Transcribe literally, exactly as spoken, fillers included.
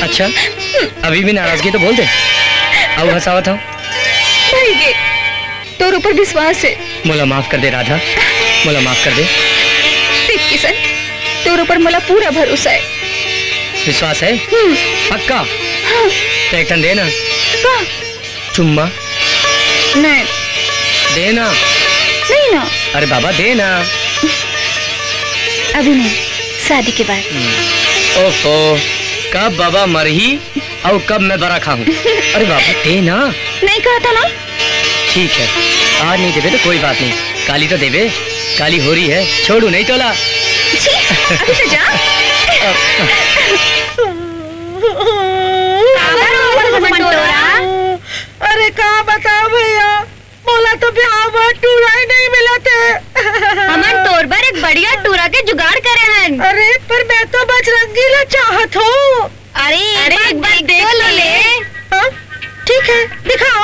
अच्छा, अभी भी नाराजगी तो बोल दे। अउ हंसावत हव। भई गे, तोर ऊपर विश्वास हे। मोला माफ कर दे राधा, मोला माफ कर दे। देख किशन, तोर ऊपर मोला पूरा भरोसा हे। विश्वास हे? हम्म। पक्का? हाँ। तो एक ठन दे ना। का? चुम्मा। नहीं। दे ना। नहीं ना। अरे बाबा, दे ना। अभी नहीं, शादी के बाद। हम्म। ओफो, कब बाबा मरही अउ कब मैं बरा खाहूँ? अरे बाबा, दे ना। नहीं कहा था ना। ठीक है, आज नहीं देबे तो कोई बात नहीं, काली तो देबे, काली होरी है, छोड़ू नहीं तोला। छी, अभी तो जा। काबर रो हस मंटोरा? अरे का बताओ भैया, मोला तो ब्याह बर टूरा ही नहीं मिलत हे। हमन तोर बर एक बढ़िया टूरा के जुगाड़ करे हन। अरे पर मैं तो बजरंगी ला चाहत हूँ। अरे, अरे, एक बार देख तो ले। हाँ? ठीक है, दिखाओ।